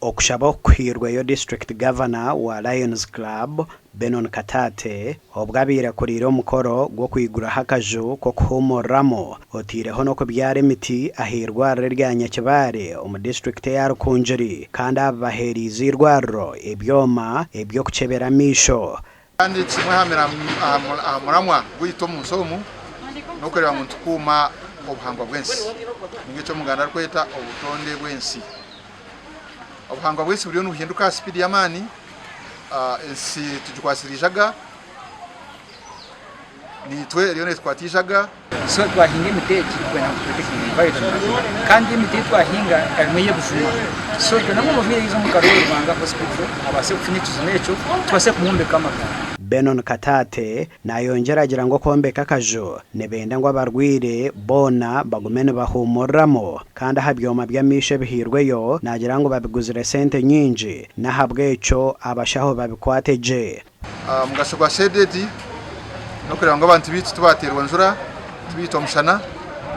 Okushaba oku kuhairweyo Disiturikiti Gavana wa Lions Club, Benon Kataate, obwo abaire akuriire omukoro gw'okwiguraho akaju k'okuhuumuriramu oteireho n'okubyara emiti ah'eirwariro erya Nyakibale omu disiturikiti eya Rukungiri kandi aba baheereize eirwariro ebyoma eby'okukyebera amaisho. Kandi kimwe aha muramwa gwaitu omu nsi omu n'okureeba ngu nitukuuma obuhangwa bw'ensi ninga eki Omuganda arikweta obutonde bw'ensi. Obuhangwa bw'ensi buriyo nibuhinduka aha sipiidi y'amaani, ensi tugikwatsire eijaga, naitwe eriyo netukwata eijaga. So twahinga emiti egi kwenda ngu tuprotectinge environment kandi emiti ei twahinga harimu ey'ebijuma so twenda ngu omurwaire yaija omu Karole Rwanga Hospital abaase kufuna ekijuma ekyo tubaase kumwombeka amagara. Benon Kataate nayongyera agira ngu okwombeka akaju nibenda ngu abarwaire boona bagume nibahuumuriramu kandi aha byoma by'amaisho ebihairweyo naagira ngu babiguzire sente nyingi n'ahabw'ekyo abashaho babikwate gye. Omugasho gwa CDD n'okureeba ngu abantu baitu tibateerwa njura, tibaitwa mushana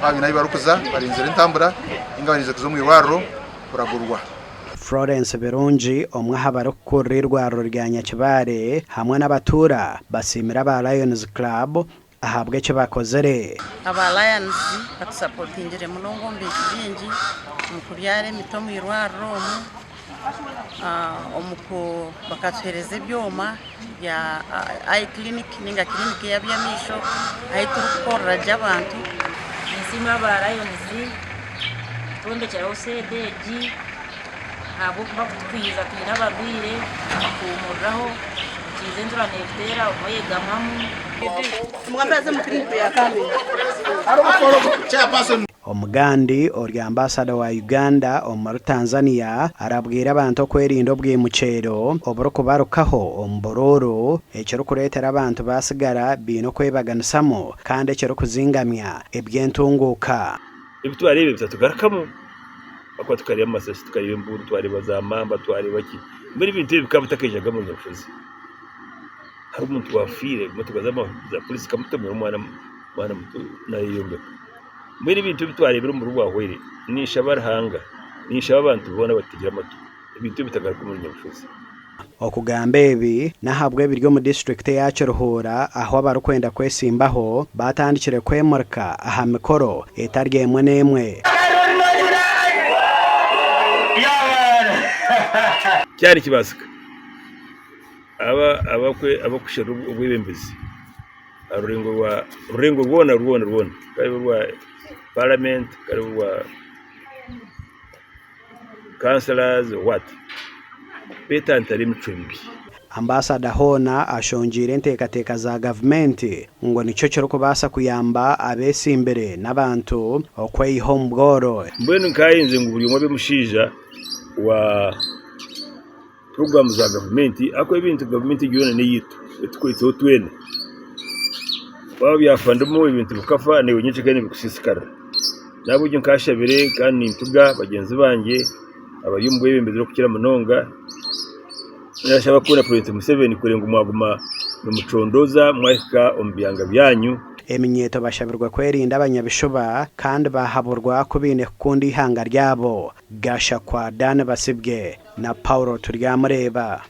baaba baine ahu barikuza barinzire entambura ninga barinzire kuza omu irwariro kuragurwa. Florence Birungi omwe aha barikukurira eirwariro rya Nyakibale hamwe n'abatuura basiimire aba Lions Club ahabw'eki bakozire. Aba Lions batusapotingire munonga omu bintu bingi, omu kubyara emiti omu irwariro omu, omu ku bakatuheereza ebyoma bya eye clinic ninga clinic ey'eby'amaisho ahu turikukorera gye abantu. Ninsiima aba Lions kutwombekyeraho seeda egi ahabw'okuba kutukwiza twine abarwaire kuhuumuriraho. Okiiza enjura neetuteera obumwe oyegamamu. Omugandi ori Ambasada wa Uganda omuri Tanzania arabwire abantu okwerinda obwimukyero oburikubarukaho omu buruuru ekirikureetera abantu basigara baine okwebaganisamu kandi ekirikuzingamya eby'entunguuka. Ebi twareeba bitatugarukamu ahakuba tukareeba amasasi, tukareeba embundu, twareeba za mamba, twareeba ki. Mbwenu ebintu ebi bikaba bitakaijaga omu nyabushozi. Hariho omuntu owaafiire emotoka za poriisi zikamutomera omwana omwana muto naayeyombeka. Mbwenu ebintu ebi twareebire omu biro bwahweire, ninshaba Ruhanga, ninshaba abantu boona abatutegire amatu, ebintu ebi bitagaruka omuri nyabushozi. Okugamba ebi n'ahabw'ebiri omu disiturikiti eya Kiruhura ahu abarikwenda kwesimbaho baatandikire kwemurika aha mikoro etari emwe n'emwe. Kyaba nikibaasika, aba abakusherura obwebembezi aha rurengo rwa rurengo rwona rwona rwona karibe orwa paramenti karibe orwa councillors or what betantare emicwe mibi. Ambasada hoona ashongyeire enteekateeka za gavumenti ngu nikyo kirikubaasa kuyamba abetsimbire n'abantu okweyiha omu bworo. Mbwenu nkayenzire ngu buri omwe abe mushaija wa puroguraamu za gavumenti ahakuba ebintu gavumenti egi yoona n'eyaitu etukwitseho twena. Waaba byafa ndimu ebintu bikafa naiwe nyenkya nibikusiisikarira. Nahabwekyo nkashabire kandi nintuga bagyenzi bangye abari omu bwebembezi orikukira munonga, nashaba ku na Purezidenti Museveni kureba ngu mwaguma nimucondooza mwahika omu byanga byanyu. Eminyeeto bashabirwe kwerinda abanyabishuba kandi bahaburwa ku baine kukunda eihanga ryabo. Gashakwa Dan Basibye na Paulo Turyamureeba.